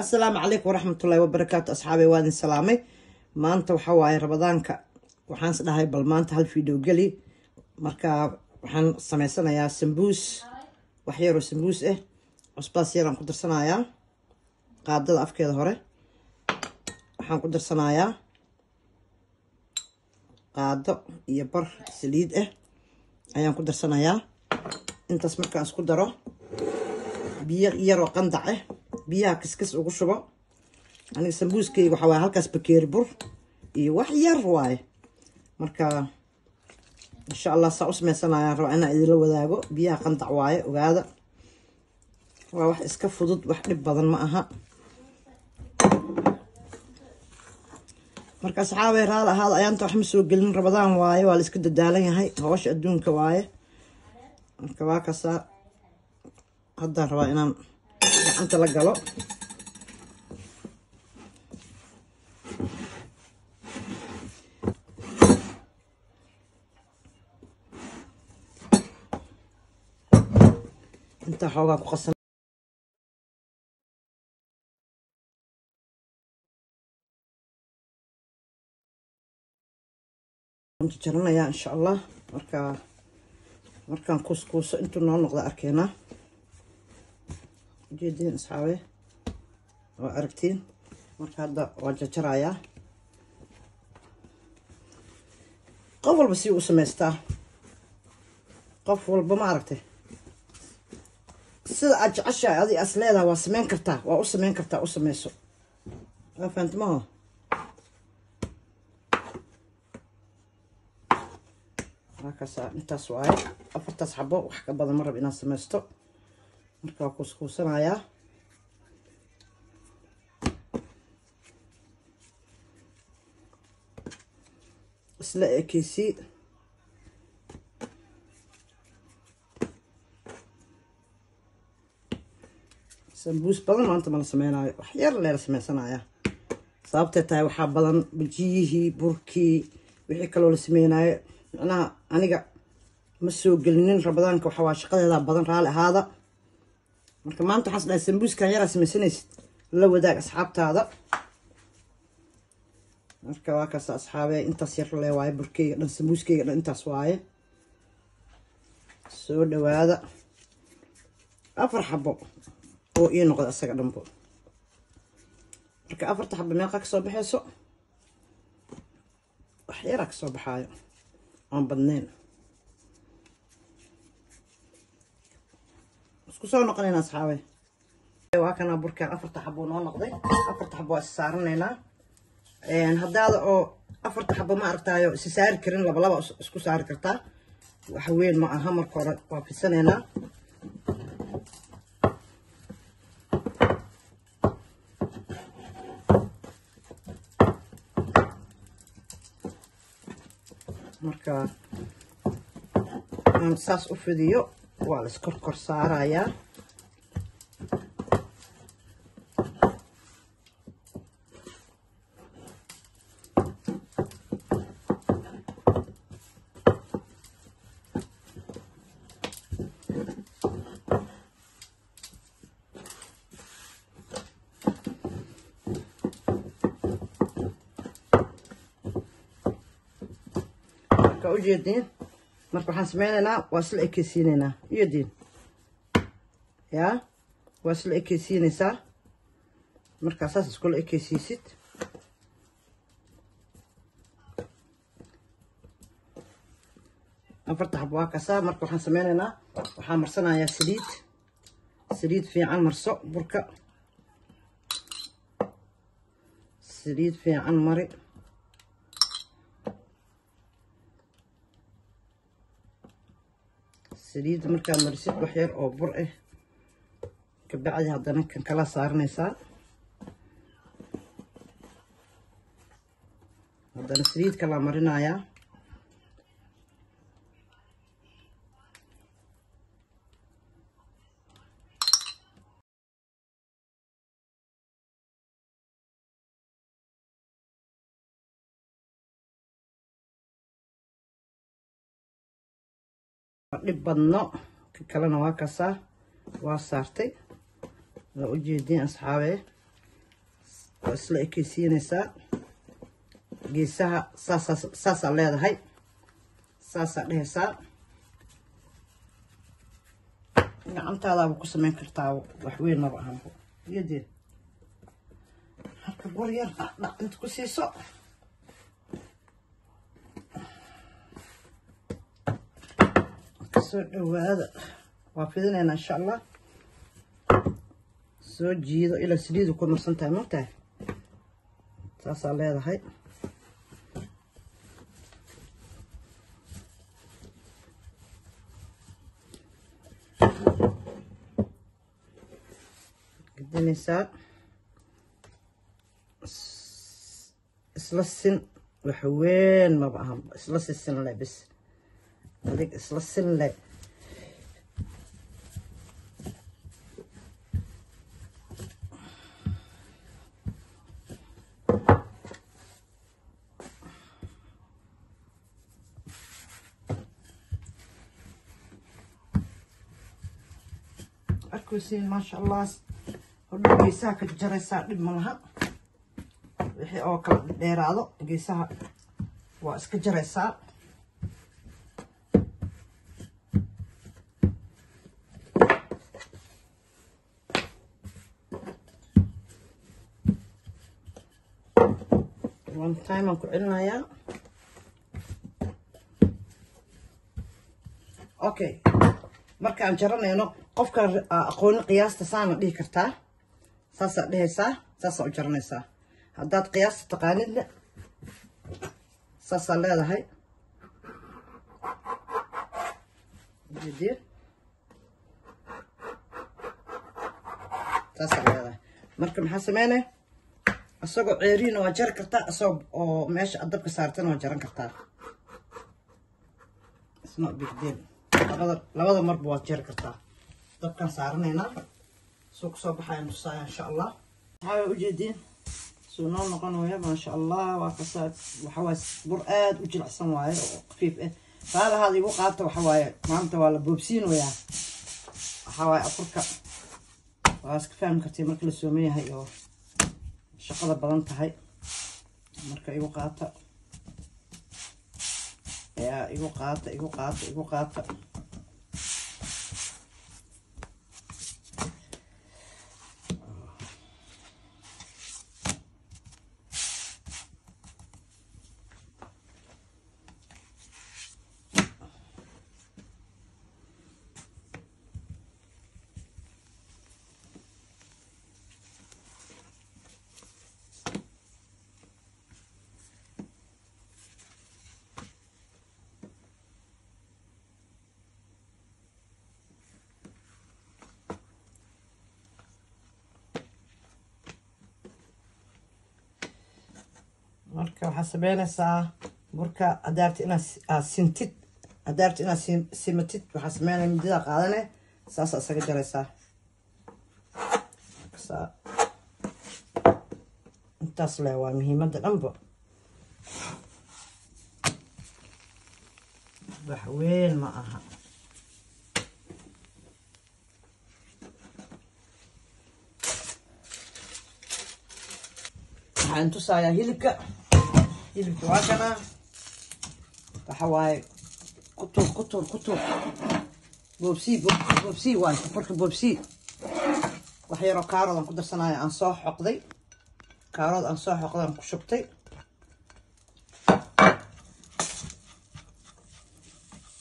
Asalaamu calaykum waraxmatullaahi wabarakaatu. Asxaabay, waa idin salaamay. Maanta waxa waaye Ramadaanka, waxaan is dhahay bal maanta hal video geli. Marka waxaan sameysanayaa sambuus, wax yaroo sambuus ah. Cusbaas yaraan ku darsanayaa, qaadada afkeeda hore. Waxaan ku darsanayaa qaado iyo bar saliid ah ayaan ku darsanayaa. Intaas markaan isku daro, biyo yaroo qandac ah, biyaha kiskis ugu shubo. Aniga sambuuskayga waxaa waaye halkaas bakeeri bur iyo wax yar waaye. Marka insha Allah saa u sameysanayaan rabaa inaan idinla wadaago. Biyaha qandac waaye, ogaada, waa wax iska fudud, wax dhib badan ma aha. Marka asxaabay, raal ahaada, ayaanta wax ma soo gelin. Ramadaan waaye, waa la iska dadaalan yahay, howsha adduunka waaye. Marka waa kasaa, haddaan rabaa inaan gacanta la galo. Intaa xoogaa ku qasan jaranayaa insha Allah. Marka markaan kuuskuuso intuu noo noqda arkeenaa. Ujeediin asxaabe, waa aragtiin. Marka hadda waa jarjarayaa. Qof walba si u samaystaa, qof walba ma aragtay sida aad jeceshahay adi as leedahay waa sameyn kartaa, waa u sameyn kartaa, u sameyso. Waa fahantimaho. Markaas intaas waaye, afartaas xabo, wax ka badan ma rab inaad sameysto. Marka waa kuuskuusanayaa. Isla ekeysii. Sambuus badan maanta ma la sameynaayo, wax yar leela sameysanaya. Sababtay tahay waxaa badan bajiyihii, burkii, wixii kaloo la sameynaayo. Macnaha aniga ma soo gelinin Ramadaanka, waxa waa shaqadeedaa badan, raali ahaada. Marka maanta waxaan is dhahay sambuuskan yaraa sameysanaysid la wadaag asxaabtaada. Marka waa kaas asxaabe, intaas yar le waaye burkeyga dhan, sambuuskeyga dhan intaas waaye. Soo dhawaada. Afar xabo oo ii noqda isaga dhanbo. Marka afarta xabo meeqa kasoo baxayso? Wax yaraa kasoo baxaayo oon badnayn. Isku soo noqonayna asxaabe. Waa kanaa burkaan, afarta xabo noo noqday. Afarta xabo waa is saaranaynaa. Haddaada oo afarta xabo ma aragtaayo isi saari karin, laba laba isku saari kartaa, wax weyn ma aha. Marka hore waa fisanaynaa. Marka aan saas u fidiyo, waa la iskor kor saarayaa. Marka ujeediin, marka waxaan sameynaynaa waa isla ekeysiineynaa. Ujeediin yaa, waa isla ekeysiinaysaa. Markaa saas iskula ekeysiisid, afarta xabo waa kasaa. Marka waxaan sameynaynaa, waxaan marsanayaa saliid. Saliid fiican marso burka, saliid fiican mari. Saliid markaa marisid, wax yar oo bur ah, kabacdi haddana kan kala saaranaysaa, haddana saliid kalaa marinayaa. Dhib badno. Ka kalena waa kasaa, waa saartay, waa ujeediin asxaabe. Waa isla ekeysiinaysaa geesaha. Saasaa saasaa leedahay, saasaa dhehaysaa. Gacantaadaaba ku samayn kartaa, wax weyn maba ahanbo. Iyadee marka bur yar dhaq inta ku siiso. Kasoo dhawaada, waa fidinaynaa insha Allah. Soo jiido ilaa saliidu ku marsan tahay, mogtahay? Saasaa leedahay. Gedinaysaa isla sin, wax weyn maba ahan, isla si sin le bis, adig isla sin le. Arkaysiin, maasha Allah. Hodhow geesaha ka jaraysaa, dhib ma laha. Wixii oo kala dheeraado geesaha waa iska jaraysaa. One time aan ku celinayaa. Okay, markaan jaranayno, qofkaan aqoonin qiyaasta saana dhihi kartaa, saasaa dhehaysaa, saasaa u jaranaysaa. Haddaad qiyaasta taqaanidna, saasaa leedahay. Ujeediin, saasaa leedahay. Marka maxaa sameynaya? Isagoo ceeriina waa jari kartaa, isagoo oo meesha aad dabka saartana waa jaran kartaa. It's not big deal. Labada marba waad jari kartaa. Dabkaan saaranaynaa, suu kusoo baxayan tusaaya insha Allah. Waxaa ujeediin suu noo noqonaya, maasha Allah. Waa kasa, waxa waaye bur aad u jilicsan waaye oo khafiif ah. Raalahaada igu qaata, waxa waaye maanta waa la boobsiinoyaa. Waxaa waaye afurka waa iska fahmi kartay marka la sooman yahay oo shaqada badan tahay. Marka igu qaata, yaa igu qaata, igu qaata, igu qaata. Marka waxaa sameynaysaa, burka haddaa rabti inaad aad sintid, haddaa rabti inaad simatid, waxaa sameynaya mididaa qaadane, saasaa isaga jaraysaa. Saa intaas le waa muhiimadda dhanba, wax weyn ma aha. Waxaan tusayaa hilibka. Hilibka waa kana. Waxa waaye ku tuur, ku tuur, ku tuur, boobsii, boobsii waaye furka, boobsii. Wax yaroo kaarood aan ku darsanaya, aan soo xoqday, kaarood aan soo xoqday aan ku shubtay.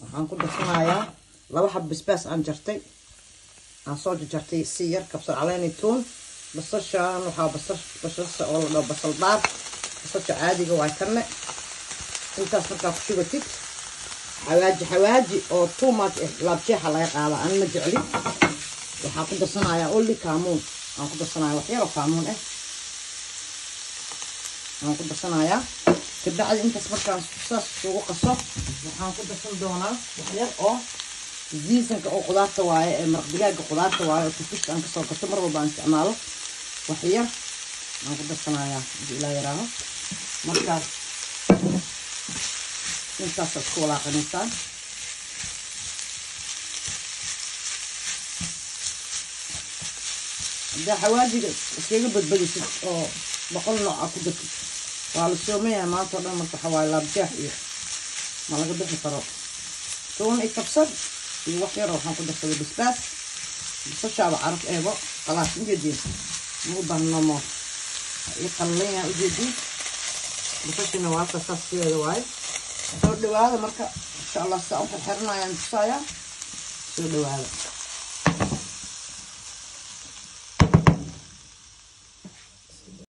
Waxaan ku darsanayaa 2 xab basbaas aan jartay, aan soo jarjartay si yar, kabsar caleen iyo tuun. Basashaan waxaa basal, basasha oo la dhaho basal dhaar, basasha caadiga waay kanne. Intaas markaa ku shubatid, xawaaji, xawaaji oo too much eh laabjeexa laga qaadaa, ani ma jecli. Waxaan ku darsanayaa only kaamuun aan ku darsanaya, wax yaroo kaamuun ah aan ku darsanayaa. Kabacdi intaas markaan saas isugu qaso, waxaan ku darsan doonaa wax yar oo seasonka oo qudaarta waaye, ee maraq digaaga qudaarta waaye, oo Turkishka aan kasoo gato, mar walba aan isticmaalo. Wax yar aan ku darsanayaa hadii Ilaa yaraaho. Marka intaasaad isku walaaqanaysaa. Haddaa xawaajiga iskaga badbadisid oo boqol nooc aa ku dartid. Waa la soomayaa maanta oo dhan. Marka waxaa waaye laabjeex iyo ma laga bixi karo. Tuun iyo kabsar iyo wax yar waxaan ku darsaday basbaas, basashaaba caraf eebo. Khalaas, ujeediin, ma u baahno mo ii qallalan yahay, ujeediin. Basashina waa halka saas sideeda waaye. Soo dhawaada. Marka insha Allah sidaa u xirxiranayaan tusaaya. Soo dhawaada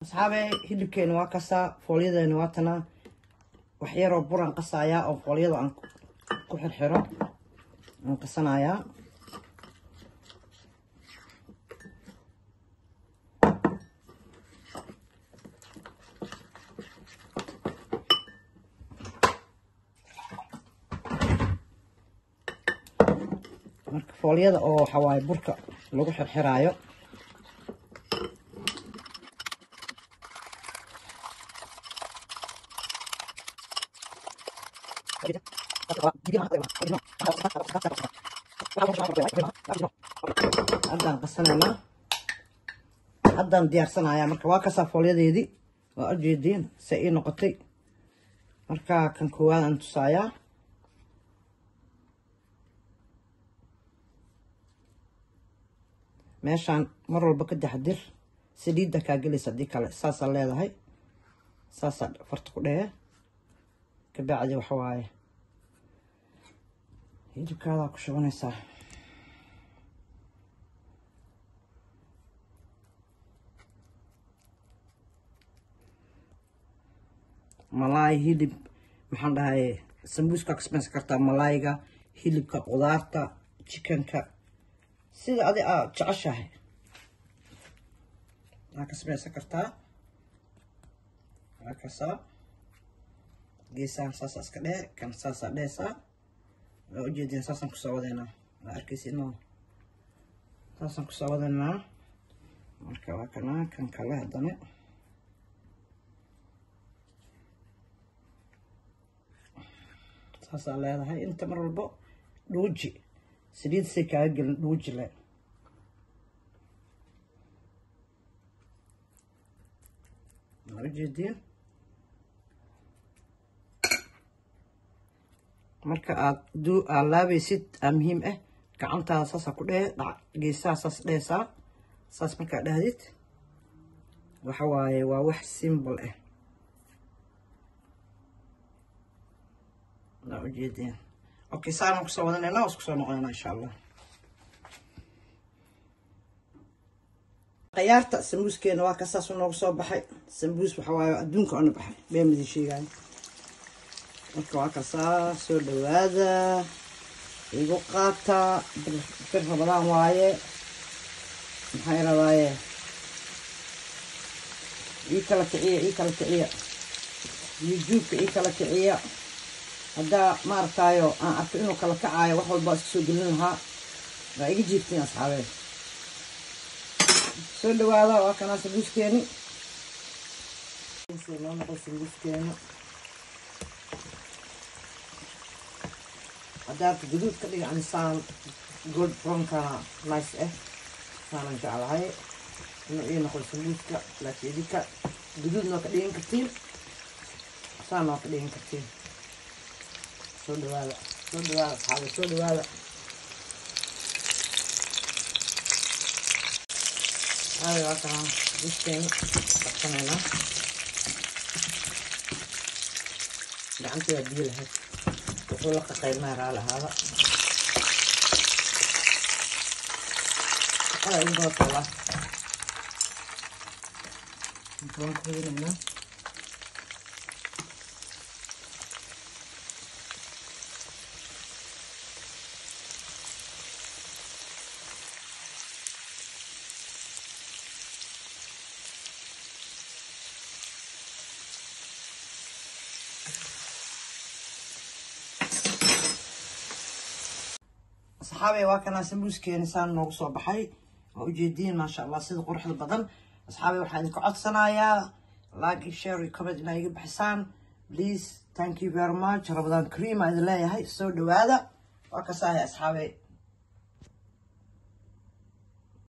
asxaabe. Hilibkeena waa kasaa, foolyadeena waa tanaa. Wax yaroo buraan qasayaa oo foolyada aan ku xirxiro aan qasanayaa. Marka foolyada oo waxa waaye burka lagu xirxiraayo. Haddaan qasanaynaa, haddaan diyaarsanayaa. Marka waa kasaa foolyadeedii, waa ujeediin se ii noqotay. Marka kan koowaad aan tusaayaa. Meeshaan mar walba ka taxadir, saliidda kaa gelaysa. Haddii kale saasaa leedahay, saasaa farta ku dhehe. Kabacdi waxa waaye hilibkaadaa ku shubanaysaa. Malaay, hilib, maxaan dhahay, sambuuska ka samaysan kartaa malaayga, hilibka, qudaarta, chickenka, sida adi aad jeceshahay aa ka samaysan kartaa. Waa kasaa, geesahan saasaa iska dhehe, kan saasaa dheheysaa. Waa ujeedin, saasaan kusoo wadeynaa. Waa arkeysa inoo saasaan kusoo wadeynaa. Marka waa kanaa kan kale haddana. Saasaa leedahay inta mar walbo dhuuji, saliid say kaaga gelin, dhuuji le. Waa ujeediin. Marka aad du aad laabaysid aa muhiim ah gacantaada saasaa ku dhehe dhac, geesaha saas dheheysaa. Saas markaa dhahdid waxa waaye waa wax simple ah. Waa ujeedeen. Okay, saanaan kusoo wadanayna, waa isku soo noqonayna insha Allah. Khiyaarta, sambuuskeena waa ka saas noogu soo baxay. Sambuus waxa waaye adduunka ona baxay, been midin sheegaayo. Marka waa kasaa. Soo dhawaada, igu qaata bir. Ramadaan waaye, maxaa iradaaye, ii kala kiciya, ii kala kiciya YouTube-ka, ii kala kiciya. Haddaa maaragtaayo aan arko inuu kala kacaayo, wax walba iska soo gelin lahaa. Waa iga jiiftiin asxaabee. Soo dhawaada, waa kanaa sambuuskeeni noo noqo. Sambuuskeena haddaad guduud ka dhiga anisaan gold brownkana nice ah, saanan jeclahay inuu ii noqdo sambuuska. Laakiin idinka guduudna waa ka dhigan kartiin, saana waa ka dhigan kartiin. Soo dhawaada, soo dhawaada asxaabe, soo dhawaada. Hada waa kana sambuuskeena dhaqsanaynaa. Gacantii waa biyo lahayd, wuxuu la qaqaynaa. Raali ahaada, shaqada igu badata wallah. Waan ku ridinaynaa. Asxaabey, waa kanaa sambuuskeeni saan noogu soo baxay. Waa ujeediin, maasha Allah, sida quruxda badan. Asxaabey, waxaan idinku codsanayaa like iyo share iyo comment inaa iga bixisaan, please. Thank you very much. Ramadaan kareem aa idin leeyahay. Soo dhawaada, waa kasahay asxaabey.